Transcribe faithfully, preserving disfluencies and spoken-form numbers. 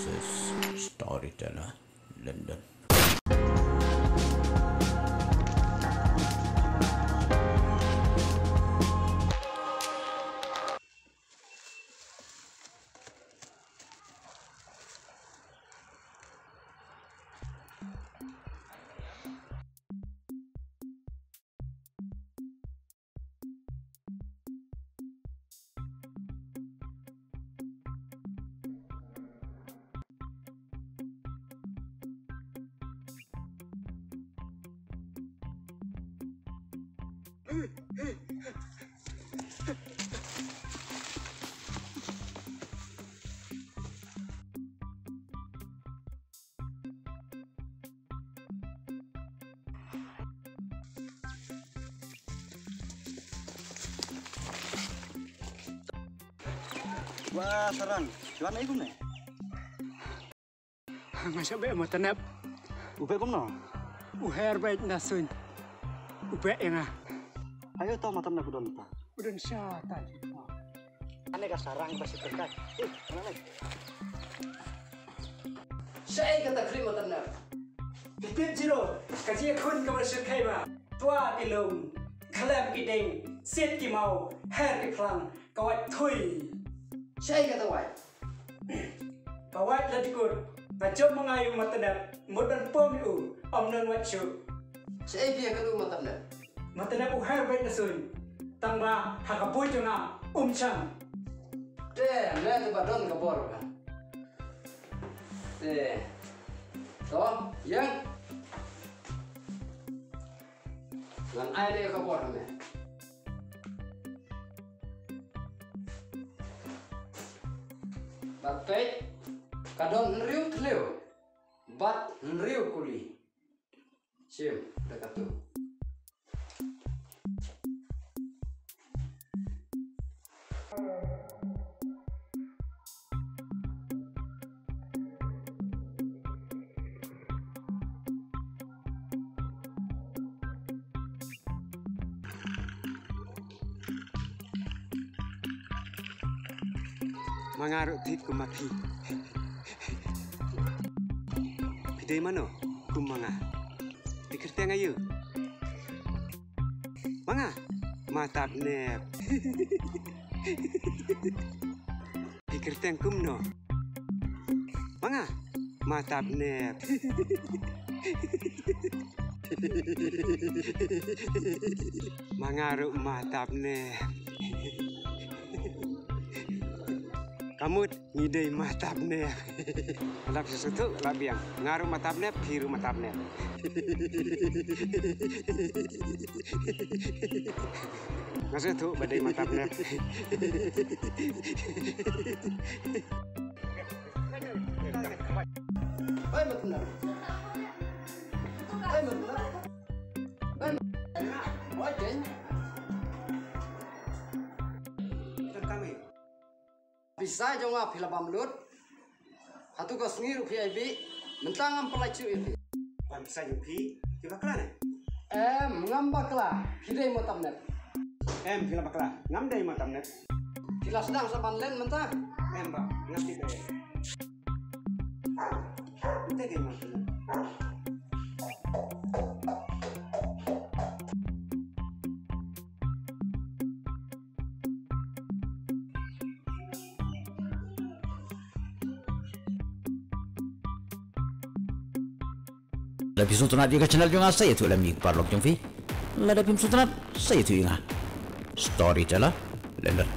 This is Storyteller London. Wah, Sarang. Shuwa na ikum ne? Nga sha beh matanep. U beh kumno? U her beh na suin. U beh ïa nga. Ayo to matanep u don ta. U don sha ta. Ane ka Sarang ba shi terkai. Ih, mana ne? Shaei kata krim matanep. Pipit jiro, ka jingïakhun kaba shyrkhei ba. Twa ki lum, khlem ki ding, sit ki maw, her ki phlang, ka wait thui. Shaei kata wait? Ka wait la dikut, nga jop ma nga ïa u matanep, mut ban pom ïa u, ym don wait shuh. Shaei phi ïa kata u matanep? Matanep u her beit na suin, tang ba ha ka buit jong nga, um shang. Te, ne te ba don ka bor ba. Te. To, ïeng. Ngan ai ne ka bor ha me. Bad peit, ka don hynriew thliew bad hynriew kuli. Shim da katu. Ma nga ruh thied kum ma phi. Phi dei mano kum ma nga? Phi kyrteng aïu? Ma nga, Matatnep. Phi kyrteng kumno? Ma nga, Matatnep. Ma nga ruh Matatnep. Ka mut ngi dei Matatnep. Lap shisha tu, lap biang. Nga ruh Matatnep, phi ruh Matatnep. Nga sngewthuh ba dei Matatnep. Oi, Matatnep. Oi, Matatnep. Oi, Matatnep. Oi, Jen. Pisa jong nga phi la bam lut. Hato ka sngi ruh phi ai bih, mynta ngam pynlait shuh ïa phi. Ban pisa jong phi, phi bakla ne? Em, ngam bakla, phi dei Matatnep. Em, phi la bakla, ngam dei Matatnep. Phi la sdang sa ban len mynta? Em bah, ngam tip ei. Mynta dei Matatnep. Lada phi sngewtynnat ïa ka channel jong nga sa ïathuh lem ïa ki paralok jong phi. Lada phim sngewtynnat sa ïathuh ïa nga. Storyteller London.